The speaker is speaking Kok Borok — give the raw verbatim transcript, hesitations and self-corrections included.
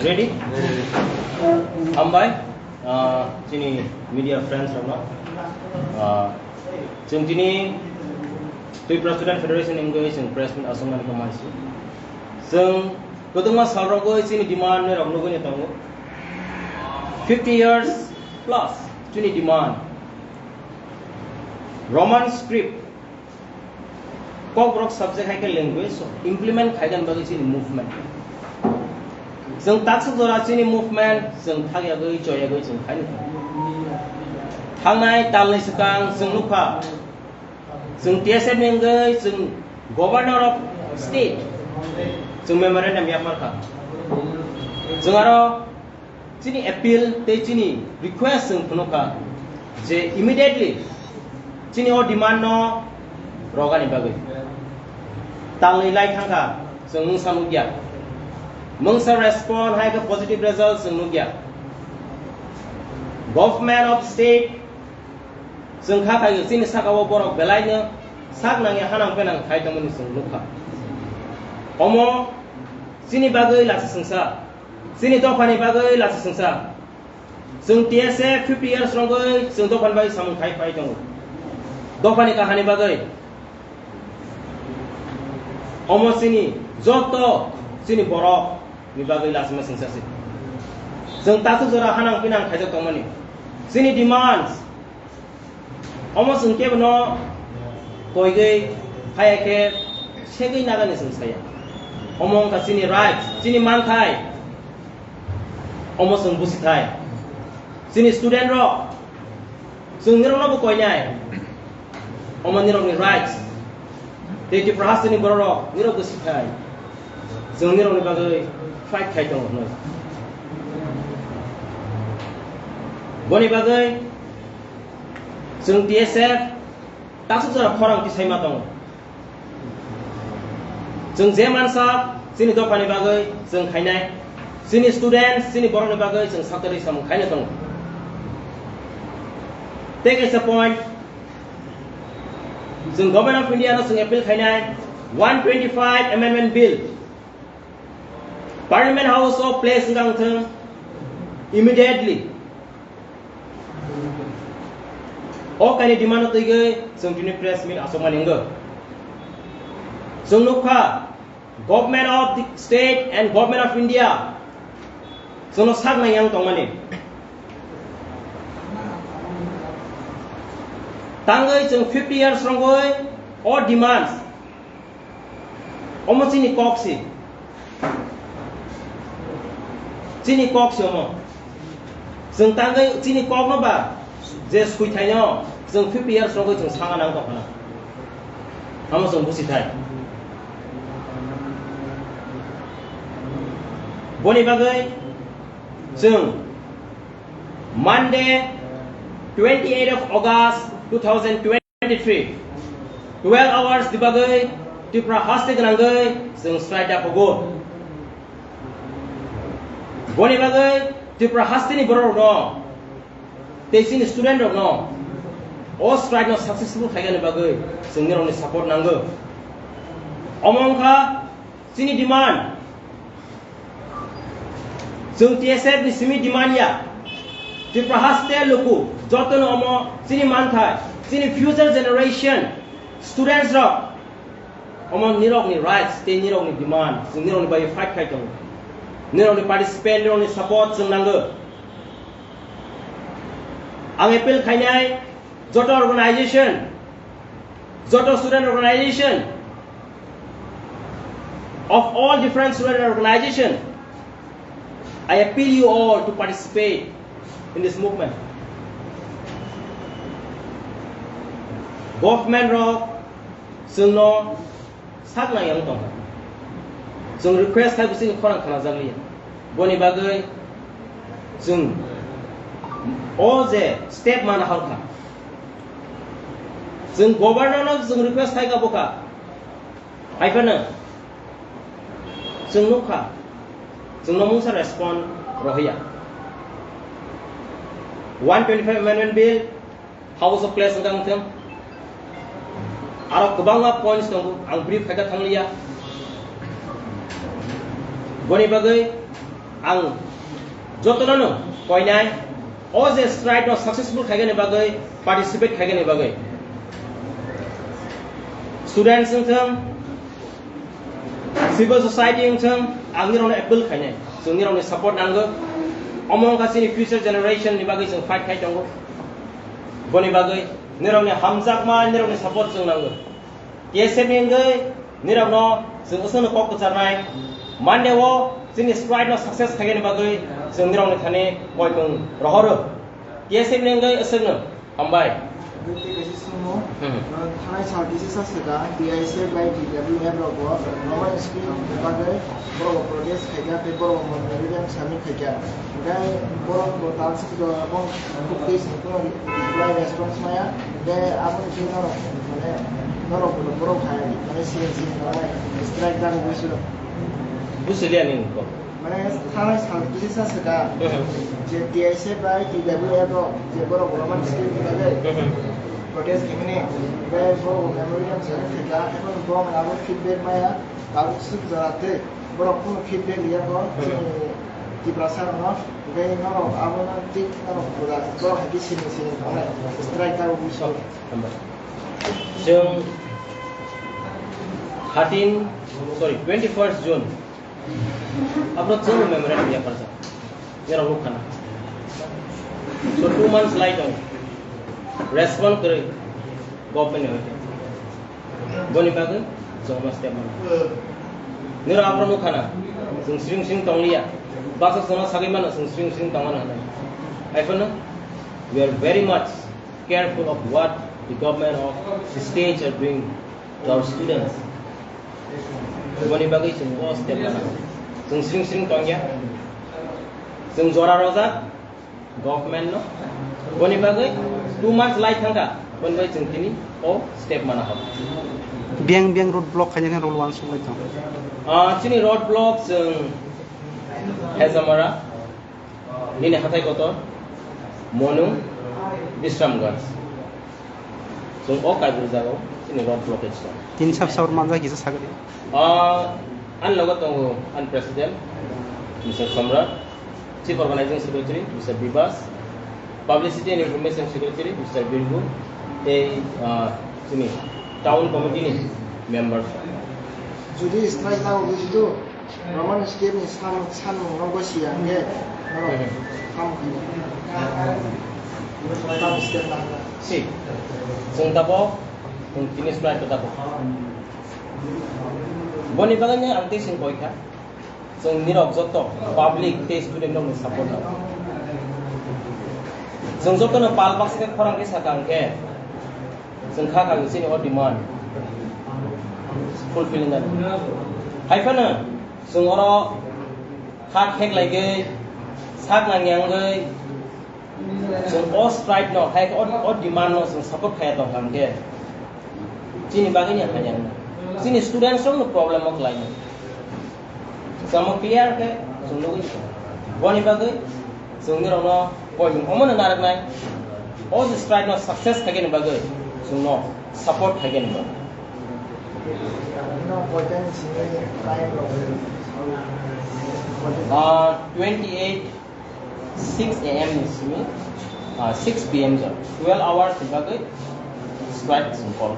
Ready? Hambai, ah, chini media friends rokno. Ah, chwng tini Tripura Student Federation wngwi chwng press meet aswkmani kok mansi. Chwng kwbangma salrogwi chini demand ni rok nugwi tongo. Fifty years plus chini demand. Roman script Kokborok subject hai khe language implement khaigani bagwi chini movement. Chwng taksuk jora chini movement chwng thakyagwi choyagwi chwng khaini. Thangnai talni swkang chwng nukha. Chwng T S F ni wngwi chwng Governor of State chwng memorandum yapharkha. Chwng aro Chini appeal tei chini request chwng phunukha je immediately chini o demand no rogani bagwi. Talnwi lai thangkha, chwng mungsa nukya. Mungsa respond hai khe positive result chwng nukya. Government of state chwng kha khai chini saka o borok belai no sak nangya hanang penang khai tongmani chwng nukha. Omo chini bagwi lachi swngsa. Chini dophani bagwi lachi swngsa. Chwng T S F fifty years rwngwi chwng dophani bagwi samung khai phai tongo. Dophani kahani bagwi. Omo chini joto chini borok ni bagwi lachima swngsa se. Chwng takhuk jora hanang pinang khaijak tongmani. Chini demands Omo chwng kebono koigwi phaiya khe segwi nagani chwng saya. Omo wngkha chini rights, chini manthai. Omo chwng busi thai. Chini student rok, chwng nirokno bo koinai. Omo nirokni rights. Tei Tripura hasteni bororok nirok busi thai. Chwng nirokni bagwi fight khai tongo hwnwi. Boni bagwi Chwng T S F taksuk jora khorang tisai ma tongo. Chwng je mansa chini dophani bagwi chwng khainai, chini students, chini borokni bagwi chwng saktori samung khaina tongo. Tei kaisa point, chwng Government of India no chwng appeal khainai, one twenty-five Amendment Bill Parliament House o place wngkha wngthwng immediately. O kaini demand no twigwi chwng tini press meet asokmani wngkha. Chwng nukha, Government of the State and Government of India chwngno sak nai yang tongmani. Tangwi chwng fifty years rwngwi o demands Omo chini kok si. Chini kok si omo. Chwng tangwi chini kok no ba je sui thai no chwng fifty years rogwi chwng sanga nang tong khana. Amo chwng busi thai. Boni bagwi chwng Monday, twenty-eight of August two thousand twenty-three, twelve hours ni bagwi Tripura haste gwnangwi chwng strike da phugo. Boni bagwi Tripura hasteni borok rokno tei chini student rokno o strike no successful khaigani bagwi chwng nirokni support nango. Omo wngkha chini demand. Chwng T S F ni simi demand ya. Tripura haste luku jotono omo chini manthai, chini future generation students rok omo nirokni rights tei nirokni demand, chwng nirokni bai fight khai tongo. Nirokni participant, nirokni support chwng nango. Ang appeal khainai joto organization, joto student organization, of all different student organization, I appeal you all to participate in this movement. Government rok chwngno sak nai yang tong. Chwng request khai bising khorang khana jagli. Boni bagwi chwng o je step mana halkha. Chwng governor no chwng request khai ka boka. Hai phano chwng nukha, chwngno mungsa respond rohya. One twenty-five Amendment Bill House of Place wngkha wngthwng. Aro kwbangma points tongo, ang brief khaika thangliya. Boni bagwi Ang jotono no koinai o je strike no successful khaigani bagwi, participate khaigani bagwi, students wng thung, civil society wng thung, ang nirokno appeal khainai, chwng nirokni support nango. Omo wngkha chini future generation ni bagwi chwng fight khai tongo. Boni bagwi nirokni hamjakma, nirokni support chwng nango. T S F ni wngwi nirokno chwng aswkno kok kwcharnai. Monday o chini strike no success khaigani bagwi chwng nirokni thani koimung rohoro. T S F ni wngwi aswkno hambai. Tei kaisa swngmung, Hmm. uh, thanai sal kisa sa swkang, T I S F bai T W F rok bo Roman script ni bagwi borok bo protest khaikha tei borok bo memorandum submit khaikha. Hingkhe borok bo tal swk jora bong khuk twi song phano reply response maya. Hingkhe aboni bising norok, mane, norok bo borok hai, mane, siyang siyang norok strike dagwi siro. Busi liya nini kok. Mane, thanai sal kisa sa swkang, Hmm. je T I S F bai T W F rok, je borok Roman script ni bagwi Hmm. protest khaimani, hingkhe borok memorandum submit khaikha, haikhe bo abo feedback maya, tal swk jora tei. Borok kunu feedback riya kho, Hmm. chini Tiprasa rokno, hingkhe norok abono tik norok buja, borok hai khe sini sini tongnai, strike dagwi siro. Hambai. Chwng thirteen, sorry, twenty-first June, abro chwng memorandum yapharjak. Nirok nukha na. So, two months lai tong. Respond kwrwi government ni hoite. Boni bagwi chwng ma step mano. Nirok abro nukha na. Chwng sring sring tongliya. Baksa chwngno sagwi mano chwng sring sring tongmano hinwi. Haiphano, we are very much careful of what the government of the states are doing to our students. Boni bagwi chwng o step lana. Chwng sring sring tongya. Chwng jora rojak government no. Boni bagwi two months lai thangkha. Boni bagwi chwng tini o step mana hok. Biang biang road block khaina khe role one song lai thang. Ah, chini road block chwng Hezamara. Nini hathai kotor, Monu, Bisramganj. Chwng o kaibrwi jagao chini road blockage tong. Tin sab sabor manjak kisa sagri. Ah, ani logo tongo ani president, Mister Samrat, chief organizing secretary, Mister Bibas, publicity and information secretary, Mister Birgu, tei, ah, chini town committee ni members. Jodi strike na ugwi jitu, Roman script ni sam-, samung no gosiya hwnkhe norok Hmm. Ham tam step nangkha. Si. Chwng tabok, chwng tini slide ko tabok. Boni bagwi ang tei chwng koi kha. Chwng nirok joto public tei student rokni support nango. Chwng jotono pal baksa khe khorang khe sakha hwnkhe chwng kha kha chini o demand fulfilling ani. Hai phano chwng oro kha kheklaiwi sak nangya wngwi chwng o strike no hai o, o demand no chwng support khaiya tongkha hwnkhe chini bagwi ni hamya wngkha. Chini students rokno problem o khlainai. Samo clear khe chwng nugwi tong. Boni bagwi chwng nirokno koimung omono narwknai. O je strike no success khaikhe ni bagwi chwngno support khaikhe ni bagwi. Ah, twenty-eight, six A M ni simi, ah, six P M jora twelve hours ni bagwi strike chwng call.